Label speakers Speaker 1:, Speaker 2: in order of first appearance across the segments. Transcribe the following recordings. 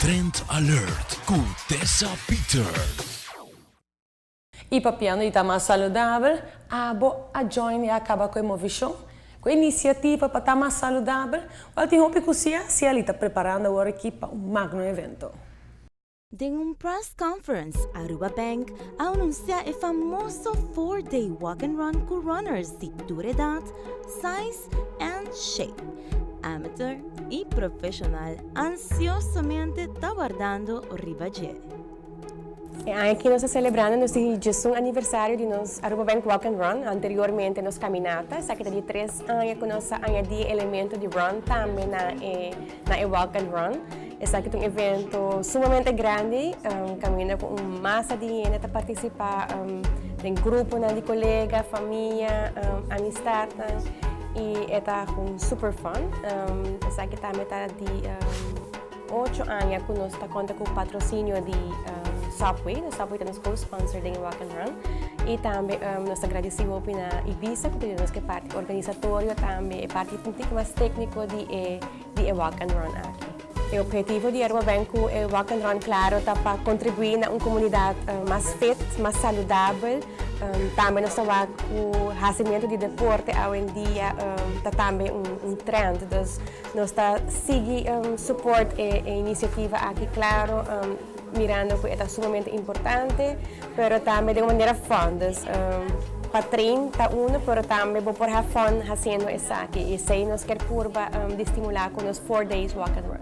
Speaker 1: Trend Alert cu Tessa Peter.
Speaker 2: Y papiando di ta mas saludabel, abo a join y caba cu e movecion, cu e iniciativa pa ta mas saludabel, wel, tin hopi cu si ta preparando awor aki pa un magno evento.
Speaker 3: Den un press conference, Aruba Bank a anuncia e famoso 4-day walk and run cu runners di tur edad, size and shape. Amateur y profesional ansiosamente ta wardando riba dje.
Speaker 4: Aki nos ta celebrando nos 11 aniversario di nos Aruba Bank Walk and Run. Anteriormente nos caminata, esaki ta di 3 aña cu nos a añadi elemento di run tambe na e Walk and Run. Esaki ta un evento sumamente grandi, caminda cu un masa di hende ta participa den grupo di colega, famia, amistad y ta un super fun. Esaki tambe ta di 8 aña cu nos ta conta cu patrocinio di Subway, e Subway ta nos co-sponsor di Walk and Run. Y tambe nos ta gradici na Ibisa, cu ta nos e parti organisatorio tambe, e parti un poco mas tecnico di e Walk and Run aki. E obhetivo di Aruba Bank cu e Walk and Run, claro, ta pa contribui na un comunidad mas fit, mas saludabel. Tambe nos ta cu hacimento di deporte hoy en dia ta tambe un trend. Anto, nos ta sigui support e iniciativa aki, claro, mirando cu ta sumamente importante, pero tambe di un manera fun. Anto, pa train ta uno, pero tambe bo por have fun haciendo esaki. Y esey nos kier purba di stimula cu nos 4 days walk and run.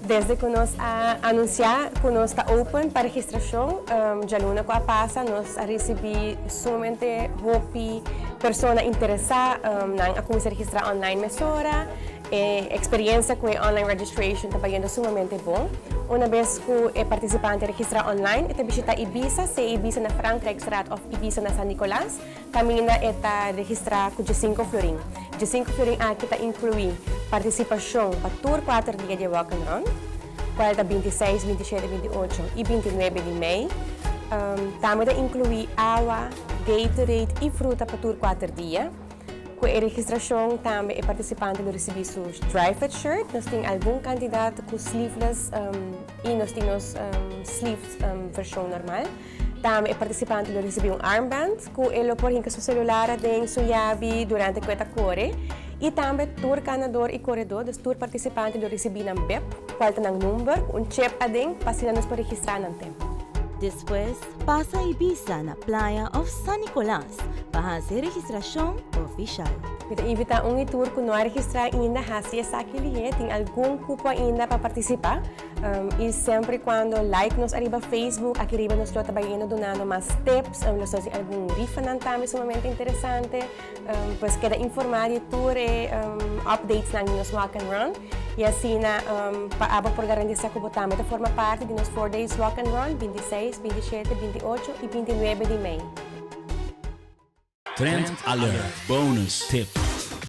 Speaker 4: Desde cu nos a anuncia cu nos ta open pa registracion, dialuna cu a pasa, nos a ricibi sumamente hopi persona interesa, nan a cuminsa registra online mesora. E experiencia cu e online registration ta bayendo sumamente bon. Un biaha cu e participante registra online, e ta bishita Ibisa, sea Ibisa na Frankrijkstraat of Ibisa na San Nicolas, caminda e ta registra cu 5 florin. 5 florin aki ta inclui participacion pa tur 4 dia di Walk and Run, cual ta 26, 27, 28 y 29 di mei. Tambe ta inclui awa, Gatorade y fruta pa tur 4 dia. Cu e registracion tambe e participante lo ricibi su dry fit shirt. Nos tin algun cantidad cu sleeveless y nos tin sleeves version normal. Tambe e participante lo ricibi un armband cu e lo por hinca su celular den su yabi durante cu e ta core. Y tambe tur ganador y coredor, dus tur participante lo ricibi un bib, cual ta nan number, un chip aden, pa asina nos por registra nan tempo.
Speaker 3: Despues, pasa Ibisa na Playa of San Nicolas pa haci registracion oficial.
Speaker 4: Mi ta invita un y tur cu no a registra ainda, haci esaki lihe, tin algun cupo ainda pa participa. Y semper y cuando like nos ariba Facebook, aki riba nos lo ta bayendo dunando mas tips, nos tin algun rifa tambe sumamente interesante. Pues keda informa di tur e updates nan di nos Walk and Run. Y asina, pa abo por garantisa cu bo tambe ta forma parti di nos 4 days Walk and Run, 26, 27, 28 y 29 di mei.
Speaker 1: Trend Alert Bonus Tip.